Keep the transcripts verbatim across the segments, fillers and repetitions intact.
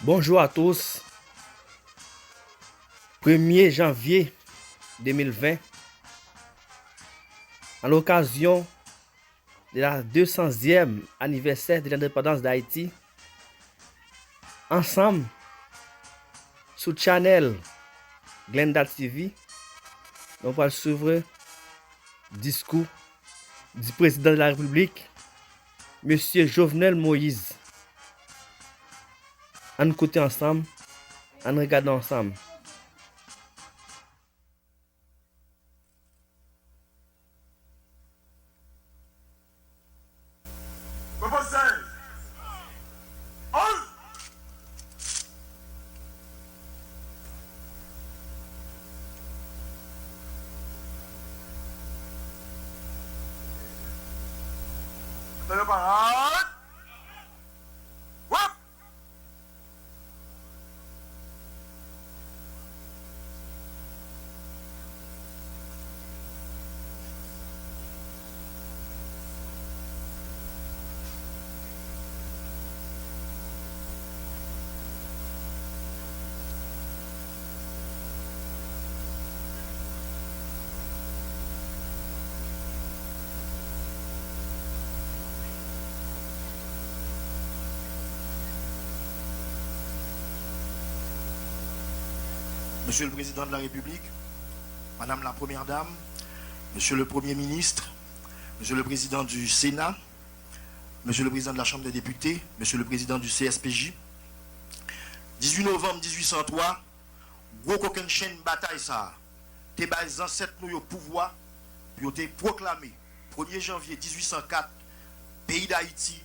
Bonjour à tous. Premye janvye de mil ven, à l'occasion de la de sanzyèm anivèsè de l'indépendance d'Haïti, ansanm sou channel Glenda T V, nou pral swiv diskou di prezidan de la repiblik, Mesye Jovenel Moïse. Ann koute ansanm, ann regade ansanm. Monsieur le Président de la République, Madame la Première Dame, Monsieur le Premier ministre, Monsieur le Président du Sénat, Monsieur le Président de la Chambre des Députés, Monsieur le Président du C S P J, dizuit novanm dizuit san twa, gwo kokennchenn batay sa a te bay zansèt nou yo pouvwa pou yo te pwoklame premye janvye dizuit san kat peyi Dayiti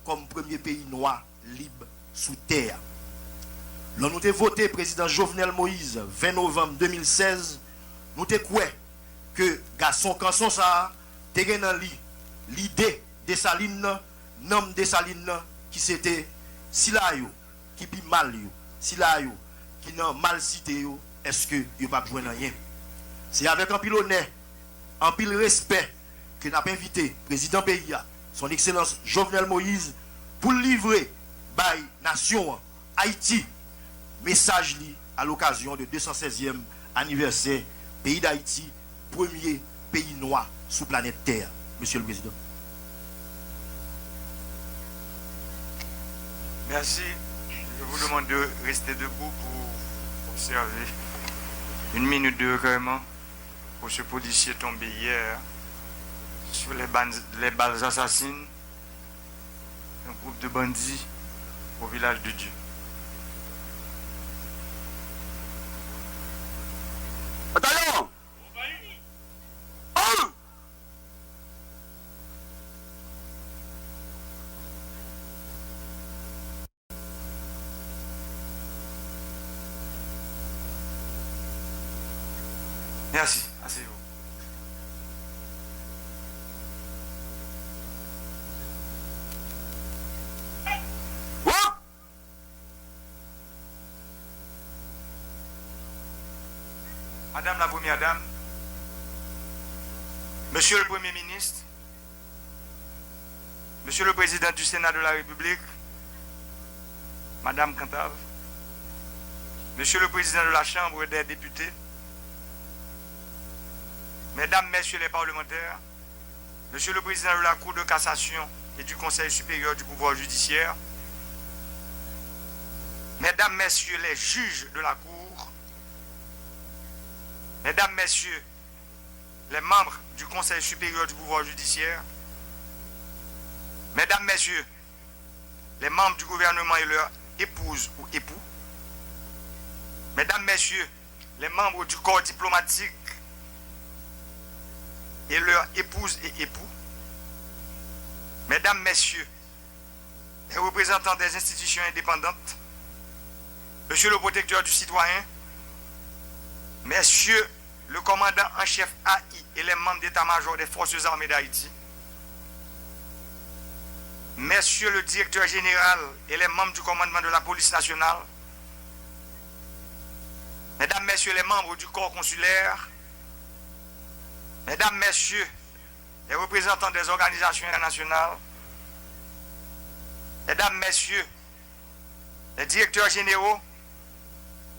kòm premye peyi nwa lib sou tè a. Lè nou te vote prezidan Jovenel Moïse ven novanm de mil sèz, nou te kwè ke gason kanson sa a te gen nan li lide Desalin nan, nanm Desalin nan, ki se te sila yo ki pi mal yo, sila yo ki nan malsite yo, èske yo p ap jwenn anyen? Se avèk anpil onè, anpil respè ke n ap envite prezidan peyi a, Son Ekselans Jovenel Moïse, pou l livre bay nasyon an, Ayiti, mesaj li a lokazyon de de san sèzyèm anivèsè peyi Dayiti, premye peyi nwa sou planèt tè a, Mesye le Prezidan. Merci. Je vous demande de rester debout pour observer une minute de recueillement pour ce policier tombé hier sur les ban-, les balles assassines d'un groupe de bandits au village de Dieu. Batayon! An! Mèsi. Aseyez-vous. Woup! Madame la Première Dame, Monsieur le Premier ministre, Monsieur le Président du Sénat de la République, Madame Cantave, Monsieur le Président de la Chambre des Députés, Mesdames, Messieurs les parlementaires, Monsieur le Président de la Cour de cassation et du Conseil supérieur du pouvoir judiciaire, Mesdames, Messieurs les juges de la Cour, Mesdames, Messieurs les membres du Conseil supérieur du pouvoir judiciaire, Mesdames, Messieurs les membres du gouvernement et leurs épouses ou époux, Mesdames, Messieurs les membres du corps diplomatique et leurs épouses et époux, Mesdames, Messieurs les représentants des institutions indépendantes, Monsieur le protecteur du citoyen, Messieurs le commandant en chef A I et les membres d'état-major des Forces armées d'Haïti, Messieurs le directeur général et les membres du commandement de la police nationale, Mesdames, Messieurs les membres du corps consulaire, Mesdames, Messieurs les représentants des organisations internationales, Mesdames, Messieurs les directeurs généraux,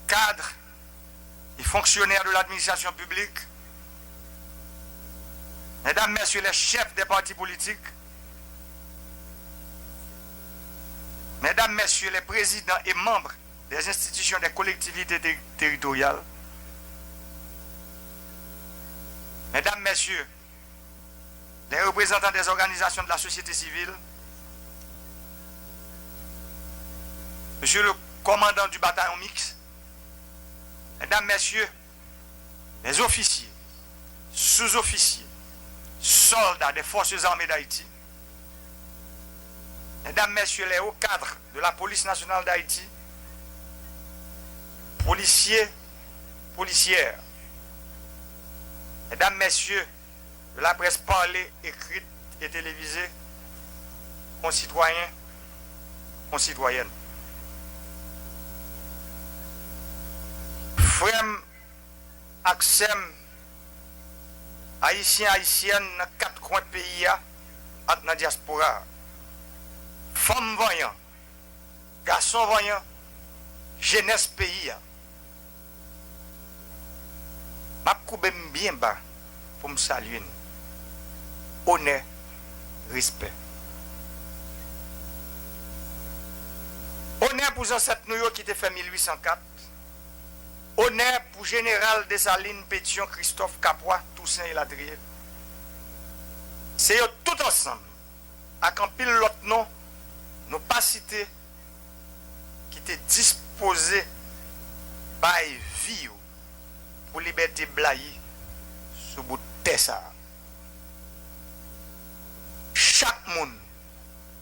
cadres et fonctionnaires de l'administration publique, mesdames, messieurs les chefs des partis politiques, mesdames, messieurs les présidents et membres des institutions des collectivités ter- territoriales, mesdames, messieurs les représentants des organisations de la société civile, monsieur le commandant du bataillon mixte, mesdames, messieurs les officiers, sous-officiers, soldats des forces armées d'Haïti, mesdames, messieurs les hauts cadres de la police nationale d'Haïti, policiers, policières, mesdames, messieurs de la presse parlée, écrite et télévisée, concitoyens, concitoyennes. Frè m ak sè m, Ayisyen, Ayisyèn nan kat kwen peyi a ak nan dyaspora a, fanm vanyan, gason vanyan, jenès peyi a, m ap koube m byen ba pou m salye nou. Onè, respè. Onè pou zansèt nou yo ki te fè mil uit san kat. Onè pou Jeneral Desalin, Petyon, Kristòf, Kapwa, Tousen elatriye. Se yo tout ansanm, ak anpil lòt non nou pa site, ki te dispoze bay vi yo pou libète blayi sou bout tè sa a. Chak moun,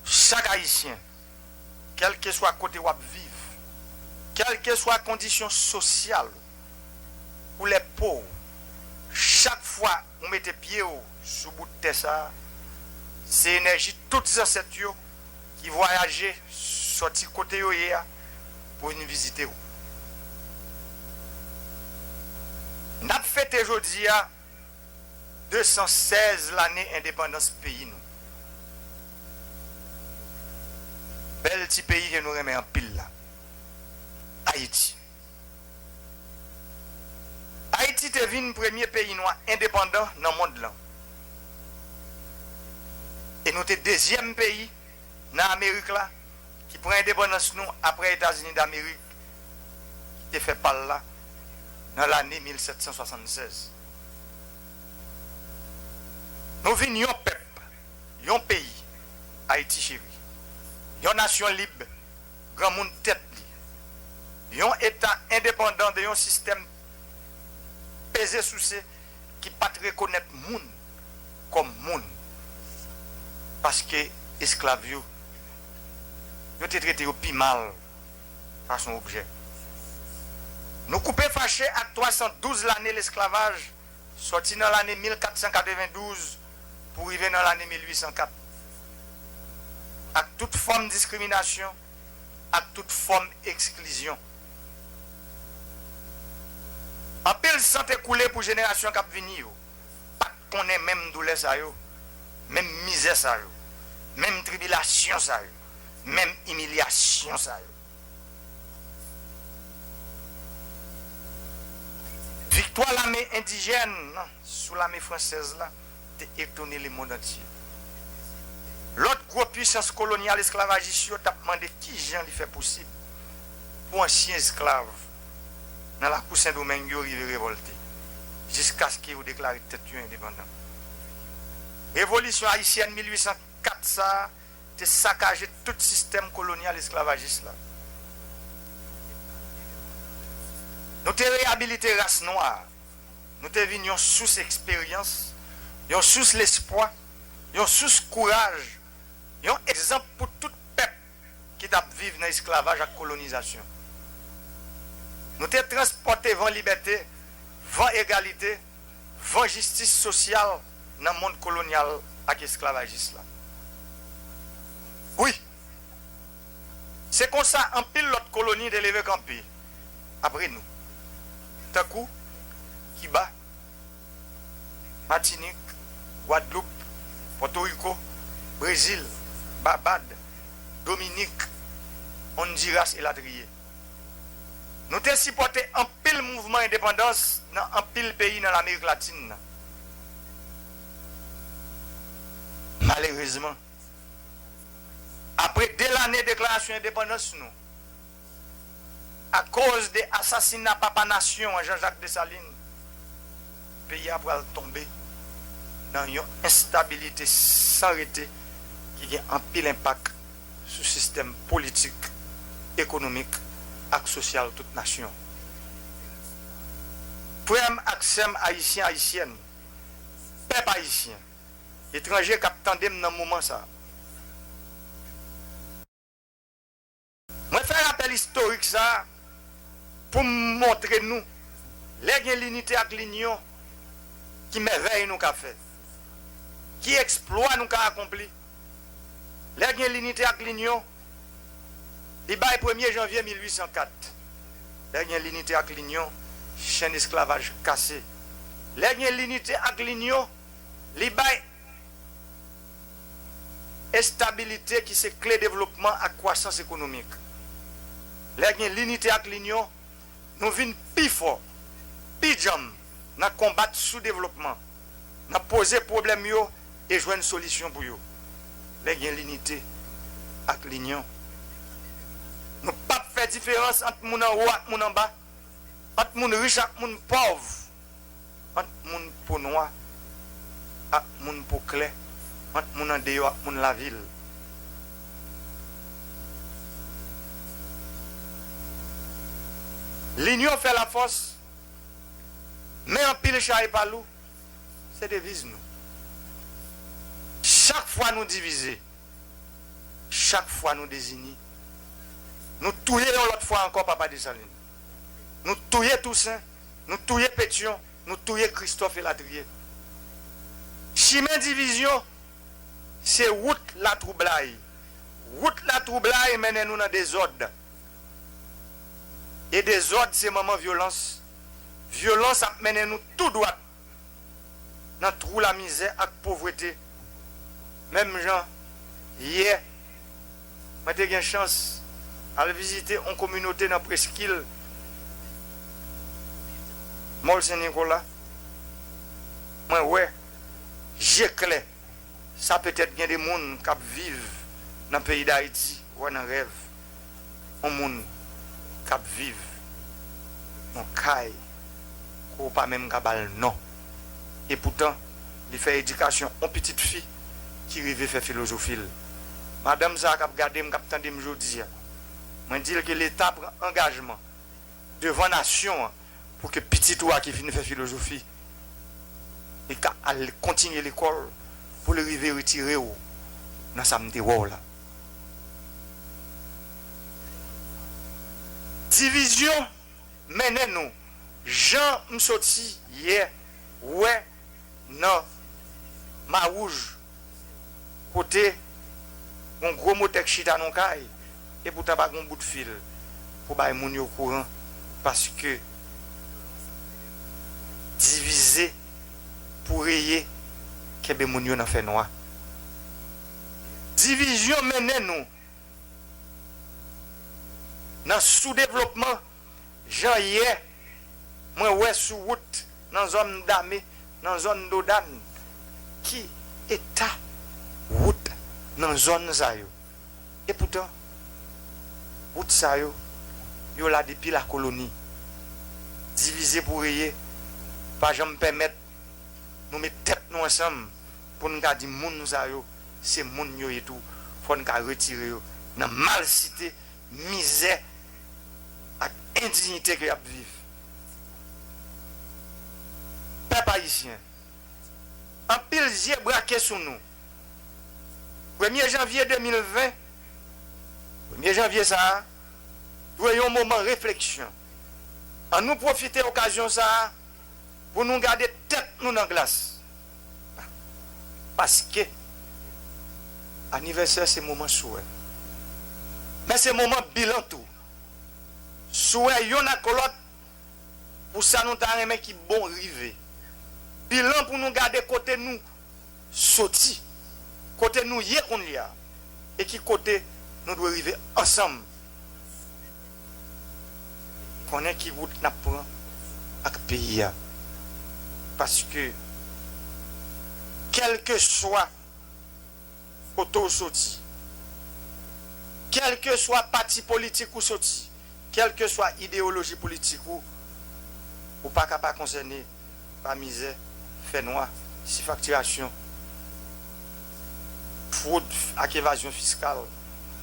chak Ayisyen, kèlkeswa kote w ap viv, kèlkeswa kondisyon sosyal ou, koulè po w, chak fwa ou mete pye w sou bout tè sa a, se enèji tout zansèt yo ki vwayaje sòti kote yo ye a pou vin vizite w. N ap fete jodi a de san sèz lane endepandans peyi nou. Bèl ti peyi ke nou renmen anpil la, Ayiti. Ayiti te vin premye peyi nwa endepandan nan mond lan. E nou te dezyèm peyi nan Amerik la ki pran endepandans nou apre Etazini Damerik ki te fè pa l la nan lane mil sèt san swasannsèz. Nou vin yon pèp, yon peyi, Ayiti cheri, yon nasyon lib, granmoun tèt li, yon eta endepandan de yon sistèm peze souse ki pa t rekonèt moun kòm moun, paske esklav yo, yo te trete yo pi mal fason objè. Nou koupe fache ak twa san douz lane lesklavaj, sòti nan lane mil kat san katrevendouz pou rive nan lane mil uit san kat, ak tout fòm diskriminasyon, ak tout fòm eksklizyon. Anpil san te koule pou jenerasyon k ap vini yo pa t konnen menm doulè sa yo, menm mizè sa yo, menm tribilasyon sa yo, menm imilyasyon sa yo. Viktwa lame endijèn sou lame fransèz la te etone lemonn antye. Lòt gwo pwisans kolonyal esklavajis yo t ap mande kijan li fè posib pou ansyen esklav nan lakou Sendomeng yo rive revòlte, jiskaske yo deklare tèt yo endepandan. Revolisyon ayisyèn mil uit san kat sa a te sakaje tout sistèm kolonyal esklavajis la. Nou te reyabilite ras nwa a. Nou te vin yon sous eksperyans, yon sous lespwa, yon sous kouraj, yon egzanp pou tout pèp ki t ap viv nan esklavaj ak kolonizasyon. Nou te transpòte van libète, van egalite, van jistis sosyal nan mond kolonyal ak esklavajis la. Wi, se konsa anpil lòt koloni te leve kanpe apre nou, tankou Kiba, Matinik, Gwadloup, Pòtoriko, Brezil, Babad, Dominik, Honduras, elatriye. Nou te sipòte anpil mouvman endepandans nan anpil peyi nan Lamerik Latin nan. Malerezman, apre de lane deklarasyon endepandans nou, akoz de asasina papa nasyon an, Jean-Jacques Dessalines, peyi a pral tonbe nan yon enstabilite san rete ki gen anpil enpak sou sistèm politik, ekonomik ak sosyal tout nasyon. Frè m ak sè m ayisyen, ayisyèn, pèp ayisyen, etranje k ap tande m nan moman sa a. Mwen fè rapèl istorik sa a pou m montre nou, lè gen linite ak linyon, ki mèvèy nou ka fè, ki eksplwa nou ka akonpli. Lè gen linite ak linyon, li bay premye janvye mil uit san kat. Lè gen linite ak linyon, chenn esklavaj kase. Lè gen linite ak linyon, li bay estabilite ki se kle devlopman ak kwasans ekonomik. Lè gen linite ak linyon, nou vin pi fò, pi djanm nan konbat soudevlopman, nan poze pwoblèm yo e jwenn solisyon pou yo. Lè gen linite ak linyon, nou p ap fè diferans ant moun anwo ak moun anba, ant moun rich ak moun pòv, ant moun po nwa ak moun po klè, ant moun andeyò ak moun lavil. Linyon fè lafòs, men anpil chay pa lou, se deviz nou. Chak fwa nou divize, chak fwa nou dezini, nou touye yon lòt fwa ankò Papa Desalin. Nou touye Tousen, nou touye Petyon, nou touye Kristòf elatriye. Chimen divizyon se wout latwoublay. Wout latwoublay mennen nou nan dezòd. E dezòd se manman vyolans. Vyolans ap mennen nou tou dwat nan twou lamizè ak povrete. Menm jan yè, mwen te gen chans al vizite yon kominote nan preskil Mòl Sen Nikola. Mwen wè, je klè, sa petèt gen de moun k ap viv nan peyi Dayiti, wè nan rèv. Yon moun k ap viv yon kay ke w pa menm ka ba l non. Epoutan, li fè edikasyon yon pitit fi ki rive fè filozofi l. Madanm sa a k ap gade m, k ap tande m jodi a, mwen di l ke Leta pran angajman devan nasyon an pou ke pitit ou a ki fin fè filozofi, li ka al kontinye lekòl pou li rive retire w nan sa m te wè w la. Divizyon mennen nou, jan m soti yè wè nan Mawouj, kote yon gwo motè k chita nan yon kay, epoutan pa gen yon bout fil pou bay moun yo kouran, paske divize pou reye kenbe moun yo nan fènwa. Divizyon mennen nou nan soudevlopman, jan yè mwen wè sou wout nan zòn Dame, nan zòn Dodàn, ki eta wout nan zòn sa yo. Epoutan, wout sa yo, yo la depi lakoloni. Divize pou reye pa janm pèmèt nou met tèt nou ansanm pou n ka di moun sa yo se moun yo ye tou. Fò n ka retire yo nan malsite, mizè ak endiyite ke y ap viv. Pèp ayisyen, anpil zye brake sou nou. Premye janvye de mil ven, premye janvye sa a, dwe yon moman refleksyon. Ann nou pwofite okazyon sa a pou nou gade tèt nou nan glas. Paske anivèsè se moman souwè. Men se moman bilan tou. Souwè yonn ak lòt pou sa nou ta renmen ki bon rive. Bilan pou nou gade kote nou soti, kote nou ye kounye a, e ki kote nou dwe rive ansanm konnen ki wout n ap pran ak peyi a. Paske, kèlkeswa kote w soti, kèlkeswa pati politik ou soti, kèlkeswa ideyoloji politik ou, ou pa ka pa konsène pa mizè, fènwa, sifaktirasyon, fwod ak evazyon fiskal,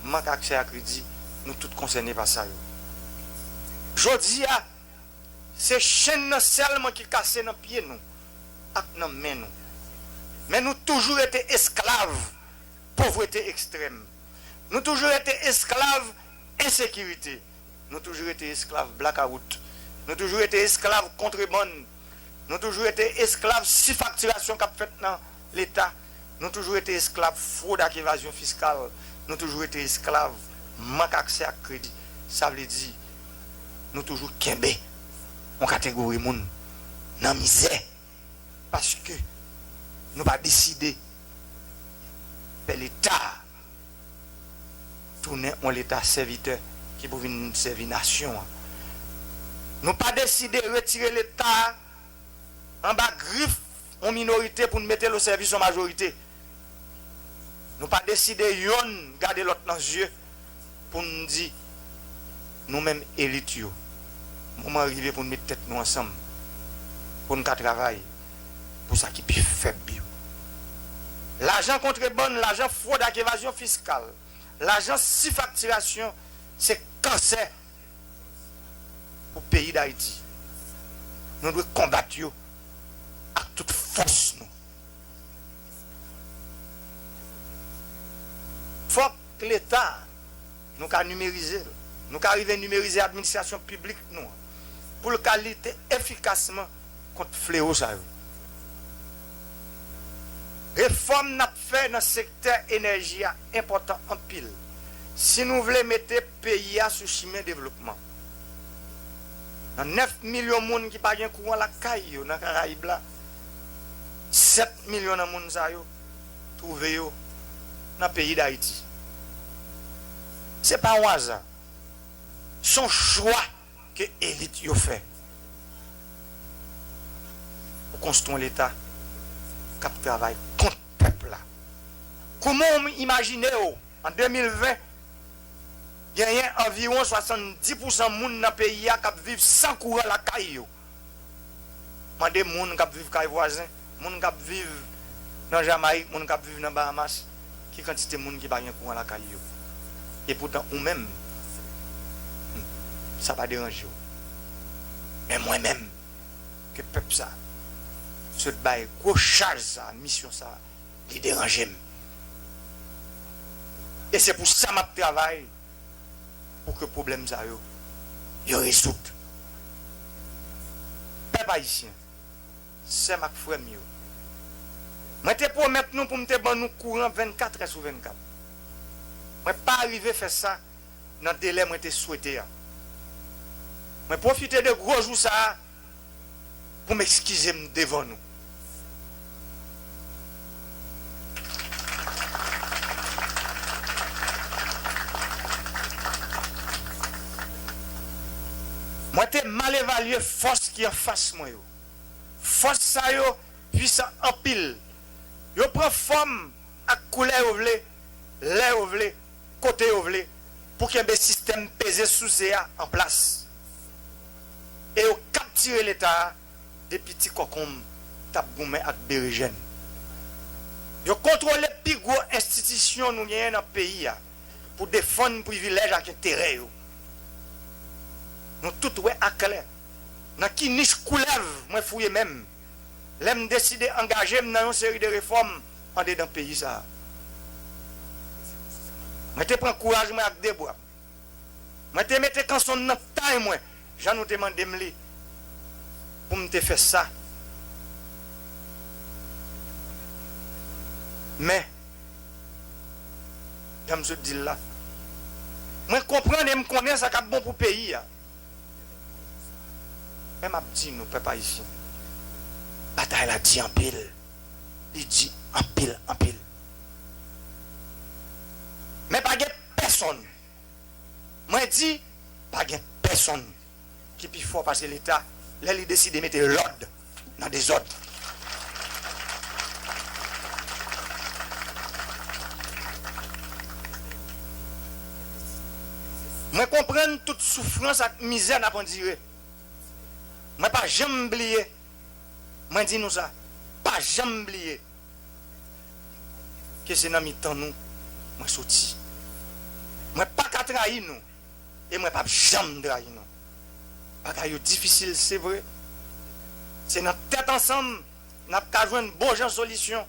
mank aksè a kredi, nou tout konsène pa sa yo. Jodi a, se chenn nan sèlman ki kase nan pye nou ak nan men nou. Men nou toujou rete esklav povrete ekstrèm. Nou toujou rete esklav ensekirite. Nou toujou rete esklav blakawout. Nou toujou rete esklav kontrebann. Nou toujou rete esklav sifaktirasyon k ap fèt nan Leta. Nou toujou rete esklav fwod ak evazyon fiskal. Nou toujou rete esklav mank aksè ak kredi. Sa vle di, nou toujou kenbe yon kategori moun nan mizè. Paske nou pa deside fè Leta a tounen yon Leta sèvitè ki pou vin sèvi nasyon an. Nou pa deside retire Leta a anba grif yon minorite pou n mete l o sèvis yon majorite. Nou pa deside yonn gade lòt nan zye pou n di, nou menm elit yo, moman rive pou n met tèt nou ansanm, pou n ka travay pou sa ki pi fèb yo. Lajan kontrebann, lajan fwod ak evazyon fiskal, lajan sifaktirasyon, se kansè pou peyi Dayiti. Nou dwe konbat yo ak tout fòs nou. Fòk Leta, nou ka nimerize l. Nou ka rive nimerize administrasyon piblik nou an pou l ka lite efikasman kont flewo sa yo. Refòm n ap fè nan sektè enèji a enpòtan anpil si nou vle mete peyi a sou chimen devlopman. Nan nèf milyon moun ki pa gen kouran lakay yo nan Karayib la, sèt milyon nan moun sa yo twouve yo nan peyi Dayiti. Se pa yon aza. Se yon chwa ke elit yo fè pou konstwi yon Leta k ap travay kont pèp la. Kouman w imajine w an de mil ven, genyen anviwon swasanndis pousan moun nan peyi a k ap viv san kouran lakay yo. Mande moun k ap viv kay vwazen, moun k ap viv nan Jamayik, moun k ap viv nan Bahamas, ki kantite moun ki pa gen kouran lakay yo. Epoutan, ou menm, hmm, sa pa deranje w. Men mwen menm, ke pèp sa sot bay gwo chaj sa, misyon sa, li deranje m. E se pou sa m ap travay pou ke pwoblèm sa yo, yo rezoud. Pèp ayisyen, sè m ak frè m yo, mwen te pwomèt nou pou m te ban nou kouran vennkatrè sou vennkat. Mwen pa rive fè sa nan delè mwen te swete a. Mwen pwofite de gwo jou sa a pou m eskize m devan nou. Mwen te mal evalye fòs ki anfas mwen yo. Fòs sa yo pwisan anpil. Yo pran fòm ak koulè yo vle, lè yo vle, kote yo vle, pou kenbe sistèm peze souse a an plas. E yo kaptire Leta a depi ti kòkonm t ap goumen ak berejèn. Yo kontwole pi gwo enstitisyon nou genyen nan peyi a pou defann privilèj ak enterè yo. Nou tout wè aklè nan ki nich koulèv mwen fouye men m lè m deside angaje m nan yon seri de refòm andedan peyi sa a. Mwen te pran kouraj mwen ak de bra m. Mwen te mete kanson m nan tay mwen, jan nou te mande m li, pou m te fè sa. Men, jan m sot di l la, mwen konprann e m konnen sa k ap bon pou peyi a. Men m ap di nou, pèp ayisyen, batay la di anpil. Li di anpil, anpil. Men pa gen pèsonn. Mwen di, pa gen pèsonn ki pi fò pase Leta lè li deside mete lòd nan dezòd. Mwen konprann tout soufrans ak mizè n ap andire. Mwen pa janm bliye, mwen di nou sa, pa janm bliye ke se nan mitan nou mwen soti. Mwen pa ka trayi nou e mwen p ap janm trayi nou. Bagay yo difisil, se vre. Se nan tèt ansanm n ap ka jwenn bon jan solisyon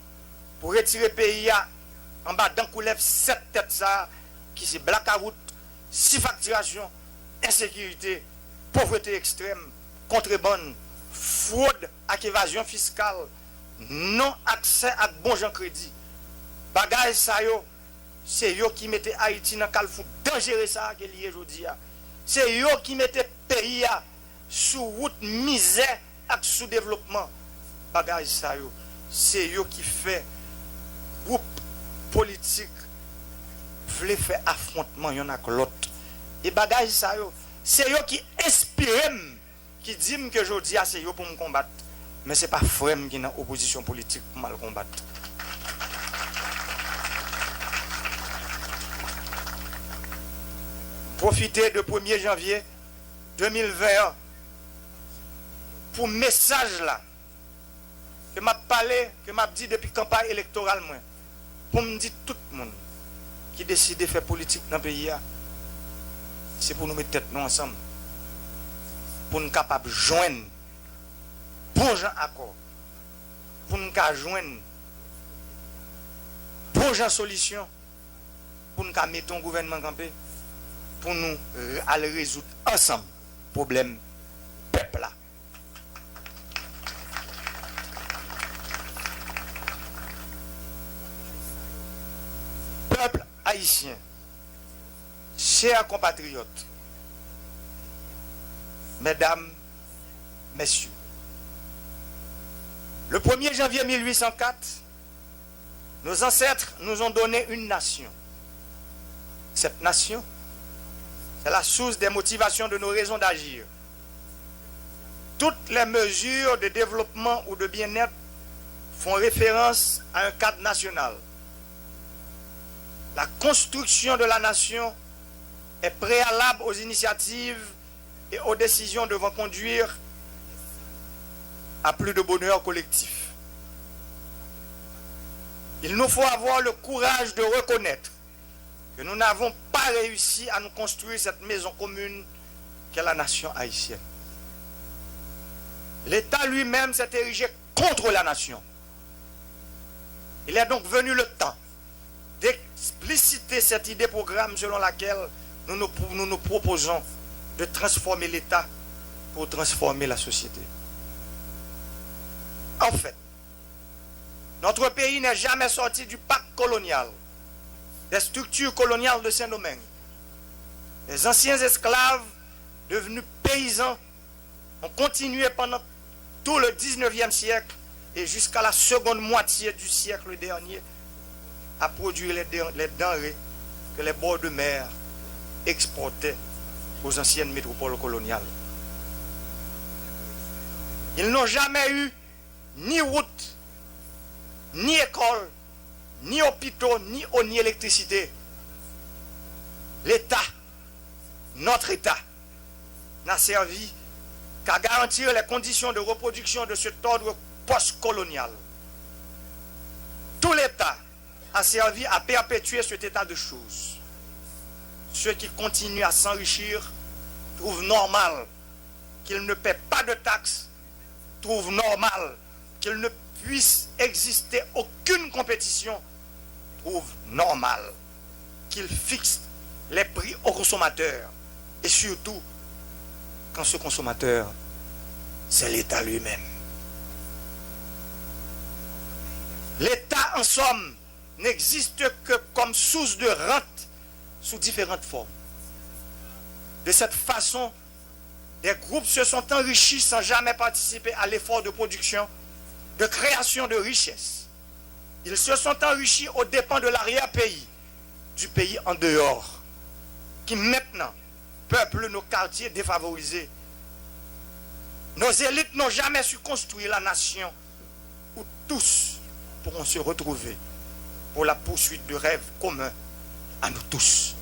pou retire peyi a anba dan koulèv sèt tèt sa a, ki se blakawout, sifaktirasyon, ensekirite, povrete ekstrèm, kontrebann, fwod ak evazyon fiskal, non aksè ak bon jan kredi. Bagay sa yo, se yo ki mete Ayiti nan kalfou danjere sa a ke li ye jodi a. Se yo ki mete peyi a sou wout mizè ak soudevlopman. Bagay sa yo, se yo ki fè gwoup politik vle fè afwontman yonn ak lòt. E bagay sa yo, se yo ki enspire m, ki di m ke jodi a se yo pou m konbat. Men se pa frè m ki nan opozisyon politik pou m al konbat. Pwofite de premye janvye de mil ven an pou mesaj la ke m ap pale, ke m ap di depi kanpay elektoral mwen, pou m di tout moun ki deside fè politik nan peyi a, se pou nou met tèt nou ansanm, pou n kapab jwenn bon jan akò, pou n ka jwenn bon jan solisyon, pou n ka mete yon gouvènman kanpe, pou nou re-, al rezoud ansanm pwoblèm pèp la. Pèp ayisyen, chè konpatriyòt, medam, mesye, le premye janvye mil ui san kat, nos ancêtres nous ont donné une nation. Cette nation, c'est la source des motivations de nos raisons d'agir. Toutes les mesures de développement ou de bien-être font référence à un cadre national. La construction de la nation est préalable aux initiatives et aux décisions devant conduire à plus de bonheur collectif. Il nous faut avoir le courage de reconnaître que nous n'avons pas réussi à nous construire cette maison commune qu'est la nation haïtienne. L'État lui-même s'est érigé contre la nation. Il est donc venu le temps d'expliciter cette idée programme selon laquelle nous nous, nous nous proposons de transformer l'État pour transformer la société. En fait, notre pays n'est jamais sorti du pacte colonial, des structures coloniales de Saint-Domingue. Les anciens esclaves, devenus paysans, ont continué pendant tout le dix-neuvième siècle et jusqu'à la seconde moitié du siècle dernier à produire les den-, les denrées que les bords de mer exportaient aux anciennes métropoles coloniales. Ils n'ont jamais eu ni route, ni école, ni hôpitaux, ni eau, ni électricité. L'État, notre État, n'a servi qu'à garantir les conditions de reproduction de cet ordre postcolonial. Tout l'État a servi à perpétuer cet état de choses. Ceux qui continuent à s'enrichir trouvent normal qu'ils ne paient pas de taxes, trouvent normal qu'il ne puisse exister aucune compétition, trouvent normal qu'il fixe les prix au consommateur, et surtout quand ce consommateur, c'est l'État lui-même. L'État, en somme, n'existe que comme source de rente sous différentes formes. De cette façon, des groupes se sont enrichis sans jamais participer à l'effort de production, de création de richesses. Ils se sont enrichis aux dépens de l'arrière-pays, du pays en dehors, qui maintenant peuplent nos quartiers défavorisés, Nos élites n'ont jamais su construire la nation où tous pourront se retrouver pour la poursuite de rêves communs à nous tous.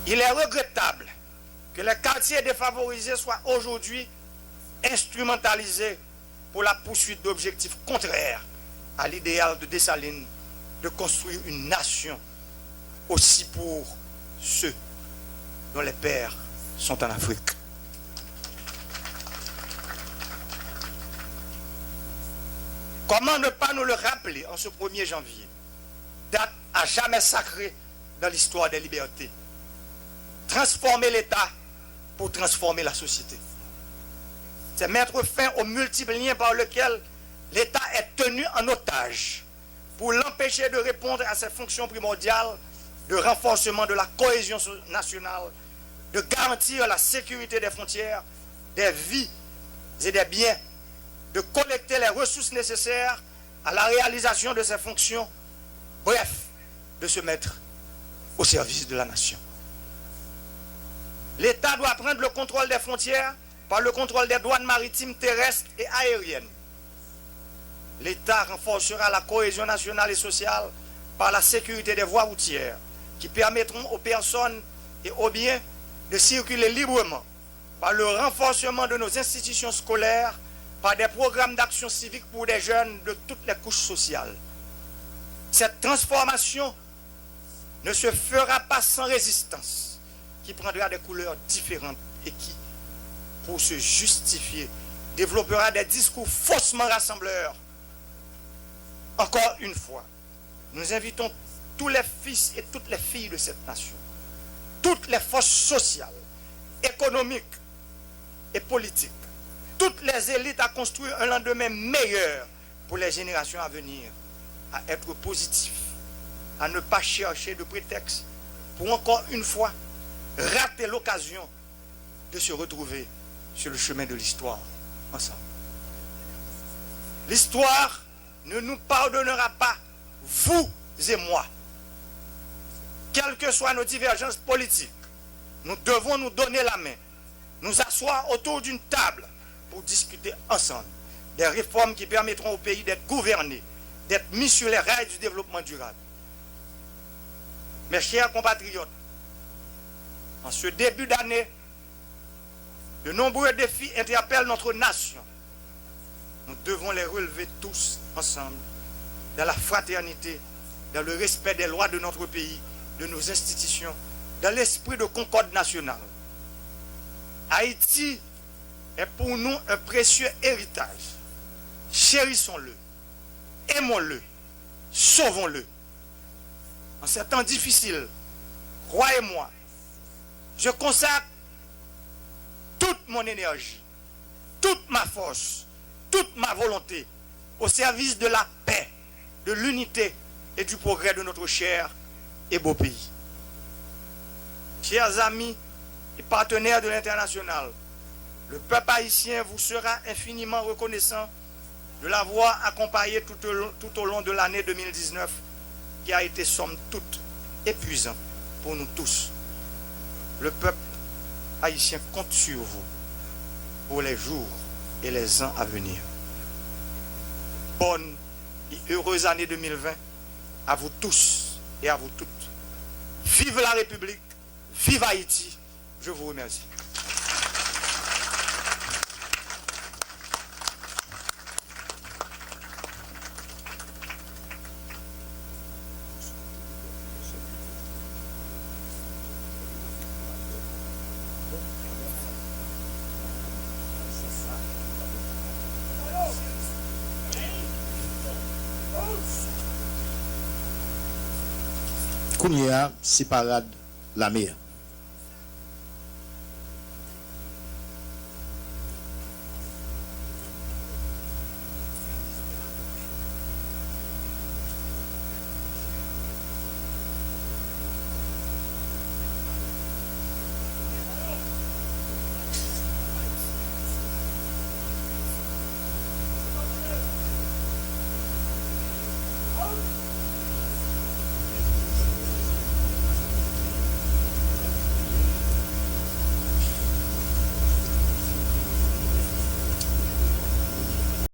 Il est regrettable que les quartiers défavorisés soient aujourd'hui instrumentalisés pour la poursuite d'objectifs contraires à l'idéal de Dessalines de construire une nation aussi pour ceux dont les pères sont en Afrique. Comment ne pas nous le rappeler en ce premier janvier, date à jamais sacrée dans l'histoire des libertés? Transformer l'État pour transformer la société. C'est mettre fin aux multiples liens par lesquels l'État est tenu en otage pour l'empêcher de répondre à ses fonctions primordiales de renforcement de la cohésion so-, nationale, de garantir la sécurité des frontières, des vies et des biens, de collecter les ressources nécessaires à la réalisation de ses fonctions, bref, de se mettre au service de la nation. L'État doit prendre le contrôle des frontières par le contrôle des douanes maritimes, terrestres et aériennes. L'État renforcera la cohésion nationale et sociale par la sécurité des voies routières qui permettront aux personnes et aux biens de circuler librement, par le renforcement de nos institutions scolaires, par des programmes d'action civique pour des jeunes de toutes les couches sociales. Cette transformation ne se fera pas sans résistance, qui prendra des couleurs différentes et qui, pour se justifier, développera des discours faussement rassembleurs. Encore une fois, nous invitons tous les fils et toutes les filles de cette nation, toutes les forces sociales, économiques et politiques, toutes les élites à construire un lendemain meilleur pour les générations à venir, à être positifs, à ne pas chercher de prétexte pour encore une fois rater l'occasion de se retrouver sur le chemin de l'histoire ensemble. L'histoire ne nous pardonnera pas, vous et moi. Quelles que soient nos divergences politiques, nous devons nous donner la main, nous asseoir autour d'une table pour discuter ensemble des réformes qui permettront au pays d'être gouverné, d'être mis sur les rails du développement durable. Mes chers compatriotes, en ce début d'année, de nombreux défis interpellent notre nation. Nous devons les relever tous ensemble, dans la fraternité, dans le respect des lois de notre pays, de nos institutions, dans l'esprit de concorde nationale. Haïti est pour nous un précieux héritage. Chérissons-le, aimons-le, sauvons-le. En ces temps difficiles, croyez-moi, je consacre toute mon énergie, toute ma force, toute ma volonté au service de la paix, de l'unité et du progrès de notre cher et beau pays. Chers amis et partenaires de l'international, le peuple haïtien vous sera infiniment reconnaissant de l'avoir accompagné tout au long, tout au long de l'année deux mille dix-neuf, qui a été somme toute épuisante pour nous tous. Le peuple haïtien compte sur vous pour les jours et les ans à venir. Bonne et heureuse année deux mille vingt à vous tous et à vous toutes. Vive la République, vive Haïti. Je vous remercie. Kounye a, se parad lame a.